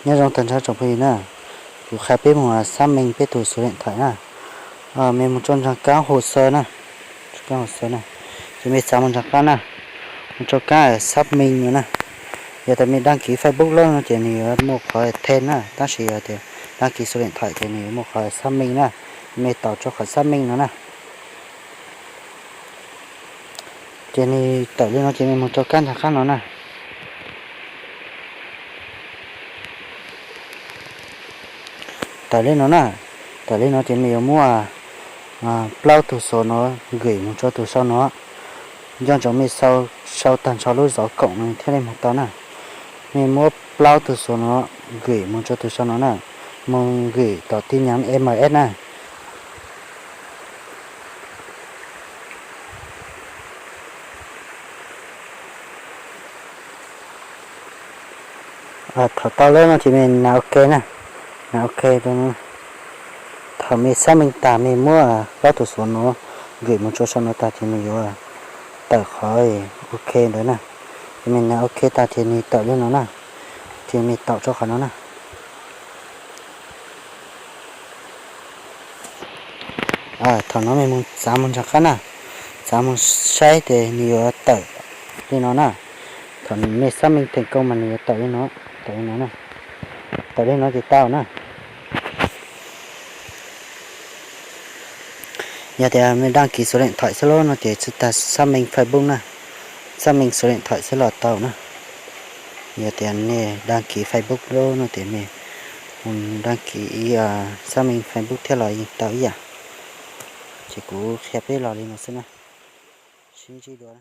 Nyob zoo tag nrho tsoom phooj ywg na, kuv qhia peb mus xác minh peb tus số điện thoại na. Mej mus rau nraag kaab hồ sơ na, kaab hồ sơ na, ces mej xav mus nraag kaab na, mus rau kaab xác minh no na. Yog tias mej đăng ký Facebook lawm no ces nws yuav muaj qhov thêm na, tab sis yog tias đăng ký số điện thoại ces nws yuav muaj qhov xác minh na, mej taus rau qhov xác minh no na. Ces nws tawm li no ces mej mus rau kaab nraag kaab no na. Tawm li no na, tawm li no ces mej yuav muab plaub tug số no gửi mus rau tus sau no. Nco ntsoov mej sau, sau tag nrho lub dấu cộng no thiaj li mus tau na. Mej muab plaub tug số no gửi mus rau tus sau no na, mus gửi tau tin nhắn M S na. Thaum tau lawm no ces mej nab OK na, nab OK. Thaum mej xác minh tag mej muab plaub tug số no gửi mus rau sau no tag ces nws yuav tawm qhov OK ntawd na. Ces mej nab OK tag ces nws tawm li no na, ces mej taus rau qhov no na. Thaum no mej mus txav mus nraag kaab na, txav mus saib ces nws yuav tawm li no na. Thaum mej xác minh thành công mas nws yuav tawm li no, tawm li no na, tawm li no ces tau na. Yog tias mej đăng ký số điện thoại xwb lawm no ces tsuas tag xác minh Facebook na, xác minh số điện thoại xwb los tau na. Yog tias mej đăng ký Facebook lawm no ces mej đăng ký xác minh Facebook thiab los yeej tau ib yam. Ces kuv qhia peb los li no xwb na, sib ntsib dua.